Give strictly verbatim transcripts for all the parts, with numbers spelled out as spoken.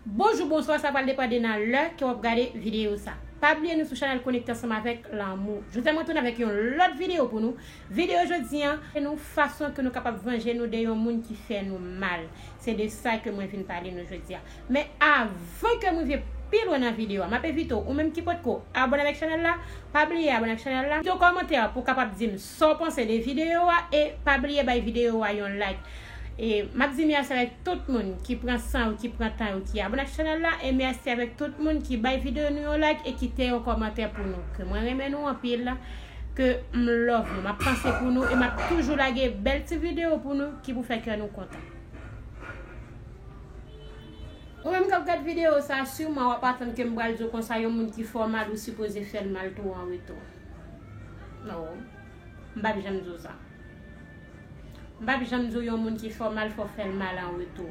Bonjou, bonswa, sa pral depann de nan lè ke w ap gade videyo sa. Pa bliye nou sou chanèl Konekte Ansanm avèk Lanmou. Jodi a mwen tounen avèk yon lòt videyo pou nou. Videyo jodi a, se nou fason ke nou kapab vanje nou de yon moun ki fè nou mal. Se de sa ke mwen vin pale nou jodi a. Men avan ke m rive pi lwen nan videyo a, m ap envite w, ou menm ki potko abòne avèk chanèl la, pa bliye abòne avèk chanèl la. Kite yon kòmantè pou w kapab di m sa w panse de videyo a e pa bliye bay videyo a yon like. E m ap di mèsi avèk tout moun ki pran san yo, ki pran tan yo, ki abòne ak chanèl la. E mèsi avèk tout moun ki bay videyo nou yon like e kite yon kòmantè pou nou. Ke mwen renmen nou anpil, ke m love nou. M ap panse pou nou e m ap toujou lage bèl ti videyo pou nou ki pou fè kè nou kontan. Ou menm k ap gad videyo sa, siman w ap atann ke m pral di w konsa yon moun ki fè w mal, ou sipoze fè l mal tou an retou. Non, m p ap janm di w sa. M p ap janm di w yon moun ki fè w mal, fò w fè l mal an retou.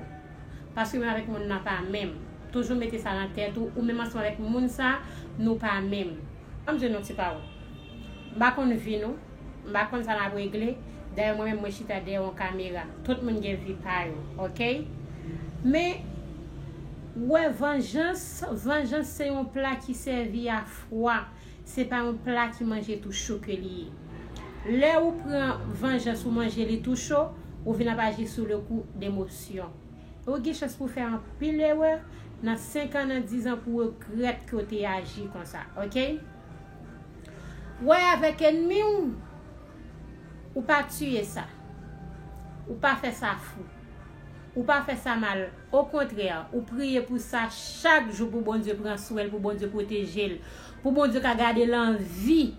Paske menm avèk moun nan pa menm. Toujou mete sa nan tèt ou, ou menm ansanm avèk moun sa, nou pa menm. Ann m di w yon ti pawòl. M pa konn vi nou, m pa konn sa n ap regle. Dayè, mwen menm, mwen chita dèyè yon kamera. Tout moun gen vi pa yo, oke? Men, w wè, vanjans, vanjans se yon pla ki sèvi a fwa. Se pa yon pla ki manje tou cho ke li ye. Lè ou pran vanjans ou manje li tou cho, ou vin ap aji sou le kou demosyon. E ou gen chans pou w fè anpil erè nan senk an, nan diz an pou w regrèt ke w te aji konsa, oke? Wè avèk ènmi w, ou pa tiye sa. Ou pa fè sa fou. Ou pa fè sa mal. Okontrè, ou priye pou sa chak jou pou Bondye pran swen l, pou Bondye pwoteje l, pou Bondye ka gade l an vi.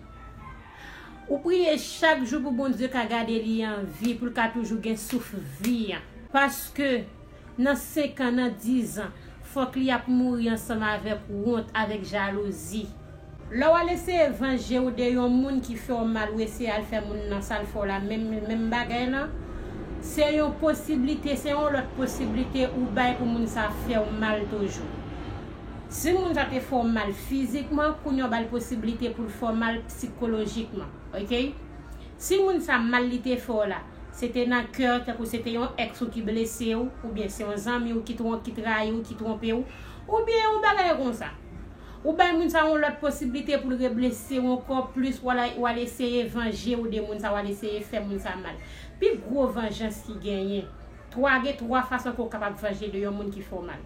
Ou priye chak jou pou Bondye ka gade li an vi, pou l ka toujou gen souf vi an. Paske nan senk an, nan diz an, fòk li ap mouri ansanm avèk wont, avèk jalouzi. Lè w al eseye vanje w de yon moun ki fè w mal, ou eseye al fè moun nan sa l fè w la, menm, menm bagay lan, se yon posiblite, se yon lòt posiblite ou bay pou moun sa fè w mal toujou. Si moun sa te fè w mal fizikman, kounye a w ba l posiblite pou l fè w mal sikolojikman, oke? Si moun sa mal li te fè w la, se te nan kè, tankou se te yon èks ou ki blese w, oubyen se yon zanmi w ki twon-, ki trayi w, ki twonpe w, oubyen yon bagay konsa. Ou bay moun sa yon lòt posiblite pou l reblese w ankò plis, w al, w al eseye vanje w de moun sa, w al eseye fè moun sa mal. Pi gwo vanjans ki genyen, twa, gen twa fason ke w kapab vanje de yon moun ki fè w mal.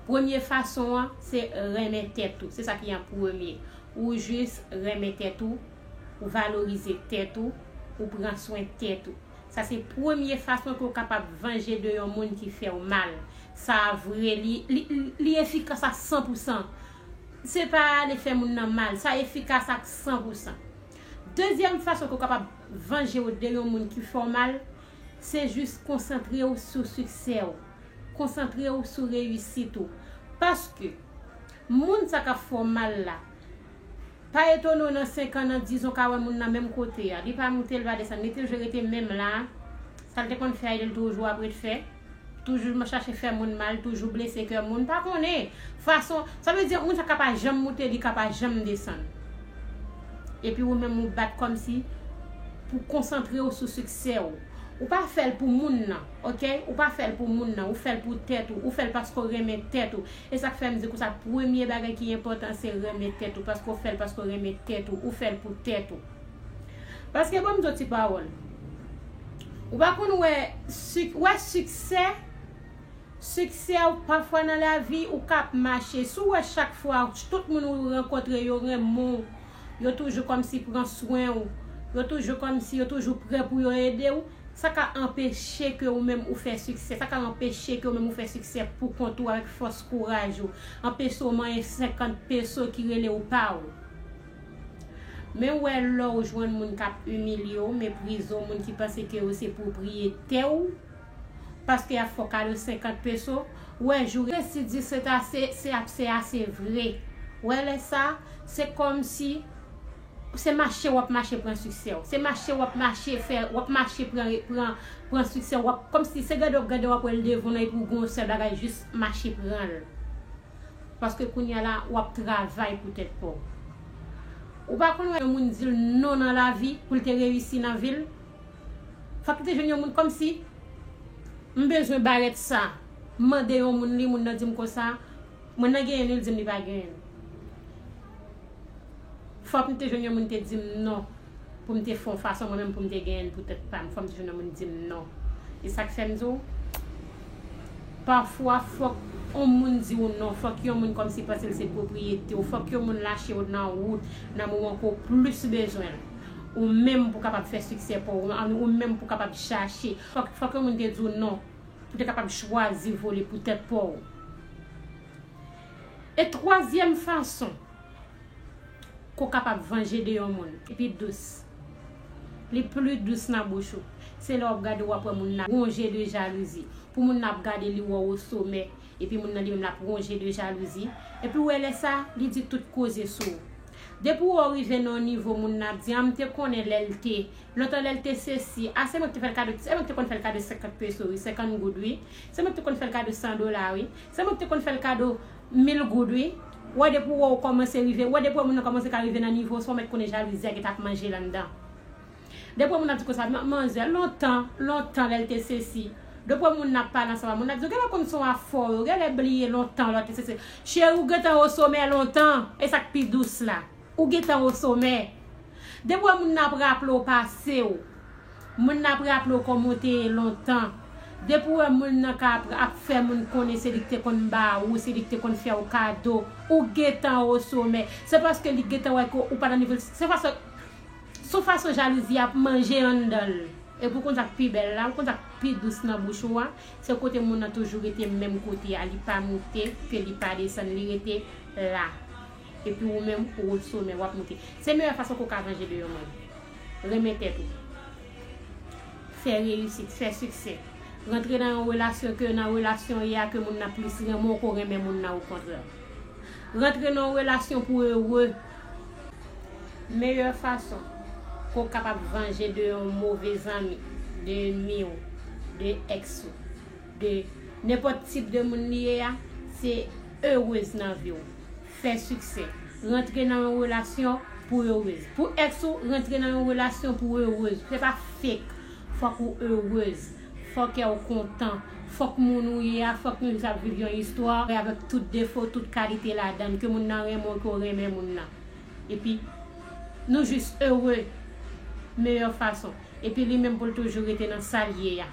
Premye fason an, se renmen tèt ou. Se sa ki an premye. Ou jis renmen tèt ou, ou valorize tèt ou, ou pran swen tèt ou. Sa se premye fason ke w kapab vanje de yon moun ki fè w mal. Sa vre, li, li, li efikas a san pou san. Se pa ale fè moun nan mal, sa efikas a san pou san. Dezyèm fason ke w kapab vanje w de yon moun ki fè w mal, se jis konsantre w sou siksè w. Konsantre w sou reyisit ou. Paske moun sa k ap fè w mal la, pa etone w nan senk an, nan diz an, w ka wè moun nan menm kote a. Li pa moute, li pa desann. Li toujou rete menm la. Sa l te konn fè a, li toujou ap ret fè. Toujou chache fè moun mal, toujou blese kè moun. Pa konnen. Fason, sa vle di, moun sa ka pa janm moute, li ka pa janm desann. Epi ou menm ou bat kòmsi pou konsantre w sou siksè w. Ou pa fè l pou moun nan, oke? Ou pa fè l pou moun nan, ou fè l pou tèt ou, ou fè l paske w renmen tèt ou. E sa k fè m di konsa, premye bagay ki enpòtan se renmen tèt ou, paske w fè l paske w renmen tèt ou, ou fè l pou tèt ou. Paske ban m di w ti pawòl. Ou pa konn wè sik-, wè siksè, siksè w pafwa nan lavi ou k ap mache. Si w wè chak fwa tout moun ou rankontre yo renmen w, yo toujou kòmsi pran swen w, yo toujou kòmsi yo toujou prè pou yo ede w, sa ka anpeche ke ou menm ou fè siksè. Sa ka anpeche ke ou menm ou fè siksè pou kont ou avèk fòs kouraj ou. Anpeche w manyen senkant peso ki rele w pa w. Men wè lè w jwenn moun k ap imilye w, meprize w, moun ki panse ke yo se pwopriyetè w, paske y ap fè w kado senkant peso, wè jou resi di se ta se, se ap se ase vre. Wè lè sa, se kòmsi se mache w ap mache pran siksè w. Se mache w ap mache fè, w ap mache pran, pran, pran siksè w. W ap, kòmsi se gade w ap gade w ap wè l devan w nan epi w gen yon sèl bagay, jis mache pran l. Paske kounye a la, w ap travay pou tèt pa w. Ou pa konn wè yon moun di l non nan lavi pou l te reyisi nan vi l? Fòk li te jwenn yon moun kòmsi, m bezwen barèt sa. M mande yon moun li, moun nan di m konsa, moun nan genyen l, li di m li pa genyen l. Fòk m te jwenn yon moun te di m non, pou m te fè yon fason mwen menm pou m te genyen l pou tèt pa m. Fòk m te jwenn yon moun di m non. E sa k fè m di w, pafwa fòk yon moun di w non, fòk yon moun kòmsi panse l se pwopriyete w, fòk yon moun lache w nan wout nan moman ke w plis bezwen l. Ou menm pou kapab fè siksè pa w, ou menm pou kapab chache. Fòk, fòk yon moun te di w non, pou te kapab chwazi vole pou tèt pa w. E twazyèm fason ke w kapab vanje de yon moun, li pi dous. Li pli dous nan bouch ou. Se lè w ap gade w ap wè moun nan ap wonje de jalouzi. Pou moun nan ap gade li wè w o somè. Epi moun nan li menm l ap wonje de jalouzi. Epi w wè lè sa, li di tout koze sou ou. Depi w rive nan yon nivo moun nan ap di, a m te konnen lè l te, lontan lè l te sesi, a se mwen ki te fè l kado, se mwen ki te konn fè l kado senkant peso wi, senkant goud wi. Se mwen ki te konn fè l kado san dola wi. Se mwen ki te konn fè l kado mil goud wi. Wè depi w wè w kòmanse rive, wè depi w wè moun nan kòmanse ka rive nan nivo sa w mèt konnen jalouzi a gentan ap manje l anndan. Depi w wè moun nan ap di konsa, "Man-, manzè, lontan, lontan lè l te sesi." Depi w wè moun nan ap pale ansanm ak moun nan ap di, "Ou genlè konn se yon afè w, ou genlè bliye lontan lè w te sesi." Cheri, ou gentan o somè lontan, e sa k pi dous la. Ou gentan o somè. Depi w wè moun nan ap raple w pase w, moun nan ap raple w kòman w te ye lontan. Depi w wè moun nan ka ap, ap fè moun konnen se li ki te konn ba ou, se li ki te konn fè w kado, ou gentan o somè. Se paske li gentan wè ke ou pa nan nivo l. Se fason, se yon fason jalouzi ap manje anndan l. Epi w konn sa k pi bèl la, ou konn sa k pi dous nan bouch ou a, se kote moun nan toujou rete menm kote a, li pa moute, ke li pa desann, li rete la. Epi ou menm, ou o somè, w ap moute. Se meyè fason ke w ka vanje de yon moun. Renmen tèt ou. Fè reyisit, fè siksè. Rantre nan yon relasyon ke nan relasyon w ye a ke moun nan plis renmen w ke w renmen moun nan okontrè. Rantre nan yon relasyon pou w ere. Meyè fason ke w kapab vanje de yon move zanmi, de ènmi w, de èks ou, de nenpòt tip de moun li ye a, se erez nan vi w. Fè siksè. Rantre nan yon relasyon pou erez. Pou èks ou, rantre nan yon relasyon pou erez. Se pa fake. Fòk ou erez. Fòk kè w kontan. Fòk moun ou ye a, fòk nou jis ap viv yon istwa avèk tout defo, tout kalite ladan l. Ke moun nan renmen w, ke w renmen moun nan. Epi, nou jis ere. Meyè fason. Epi li menm pou l toujou rete nan sa l ye a.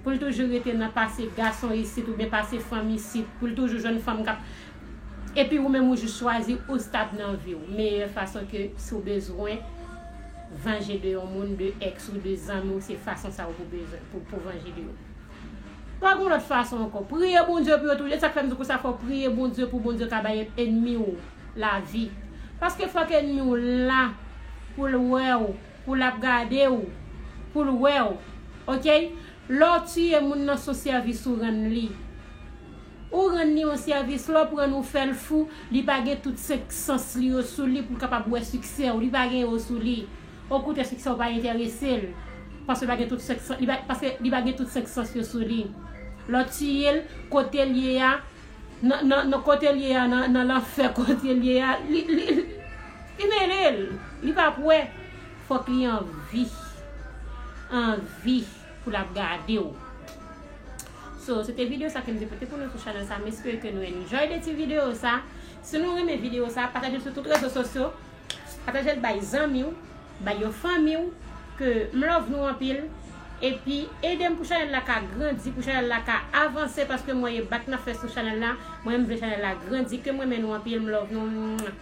Pou l toujou rete nan pase gason isit oubyen pase fanm isit. Pou l toujou jwenn fanm k ap. Epi ou menm ou jis chwazi ou stab nan vi w. Meyè fason ke si w bezwen vanje de yon moun, de èks ou, de zanmi w, se fason sa w pou bezwen, pou, pou vanje de yo. Pa gon lòt fason ankò. Priye Bondye pou yo toujou. E sa k fè m di w konsa, fò w priye Bondye pou Bondye ka bay ènmi w lavi. Paske fòk ènmi w la pou l wè w, pou l ap gade w, pou l wè w. Oke? Lè w tiye moun nan, se yon sèvis ou rann li. Ou rann li yon sèvis, lè w pran l ou fè l fou, li pa gen tout senk sans li yo sou li pou l kapab wè siksè w, li pa gen yo sou li. Okontrè, siksè w pa enterese l. Paske li pa gen tout senk sans, li pa, paske li pa gen tout senk sans yo sou li. Lè w tiye l, kote l ye a, nan, nan, nan kote l ye a, nan, nan lanfè kote l ye a, li, li, li mele l. Li p ap wè. Fòk li anvi. Anvi pou l ap gade w. So, se te videyo sa ke m te pote pou nou sou chanèl sa. M espere ke nou enjoy de ti videyo sa. Si nou renmen videyo sa, pataje l sou tout rezo sosyo. Pataje l bay zanmi w, bay yon fanmi w, ke m love nou anpil. Epi, ede m pou chanèl la ka grandi, pou chanèl la ka avanse, paske m wè e bak n ap fè sou chanèl la. Mwen, m vle chanèl la grandi, ke m renmen nou anpil, m love nou.